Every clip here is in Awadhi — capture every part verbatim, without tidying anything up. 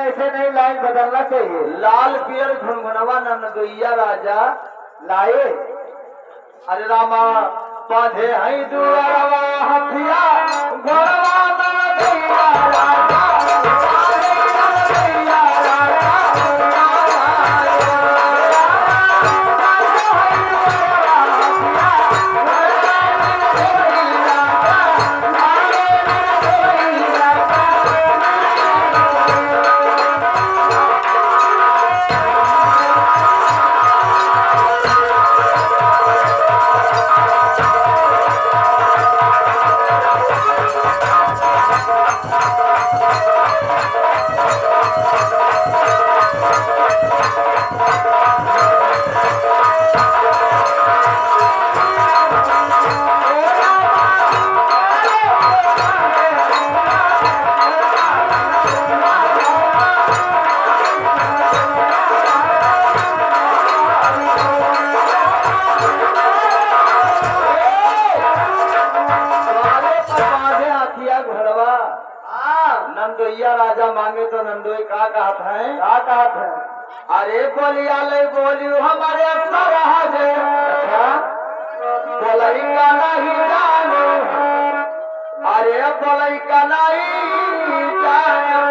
ऐसे नहीं, लाइन बदलना चाहिए। लाल पियर घुनघुनवा ननदोइया राजा लाए। अरे रामा, बांधे हैं दुअरवा हथिया, घोड़वा ननदोइया राजा, ननदोइया राजा। अरे पर बांधे हाथिया घोड़वा। हाँ। नंदोइया राजा मांगे तो नंदोई का कहत है? का कहत है? अरे बोलिया ले बोलियो हमारे सरहज। अच्छा। बोलई का नहीं जानो। अरे बोलई का नहीं जानो।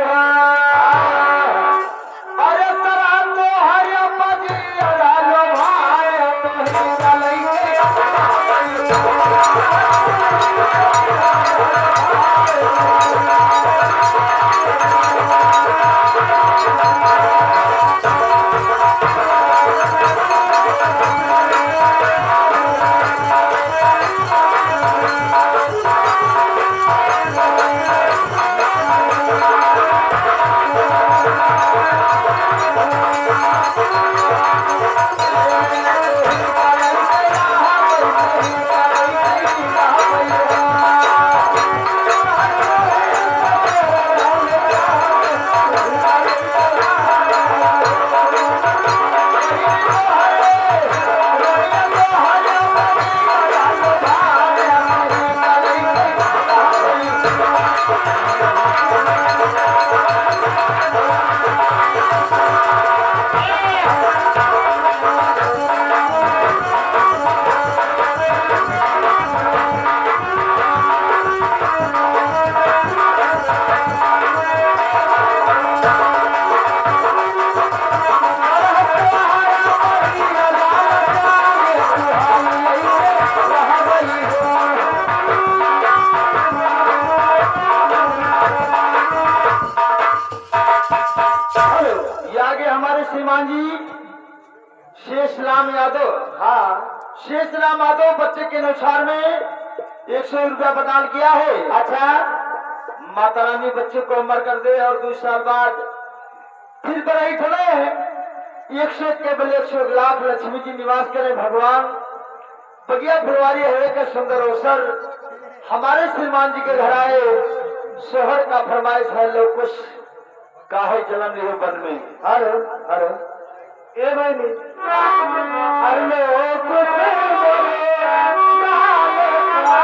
अरे सरा तो हरे पजिया डालो भाई, तो ही चलई के। ये आगे हमारे श्रीमान जी शेष राम यादव। हाँ। शेष राम यादव बच्चे के न्योछावर में एक सौ रुपया प्रदान किया है। अच्छा। माता रानी बच्चे को अमर कर दे और दो साल बाद फिर बरही ठले एक सौ एक के बदले एक सौ एक लाख लक्ष्मी जी निवास करें भगवान। बगिया फुलवारी हवे के सुंदर अवसर, हमारे श्रीमान जी के घर आए, शोहर का फरमाइश है, लो कुछ काहे जलम लिहो बन में। हेलो, हेलो। ए बहिनी, अरे लो कुछ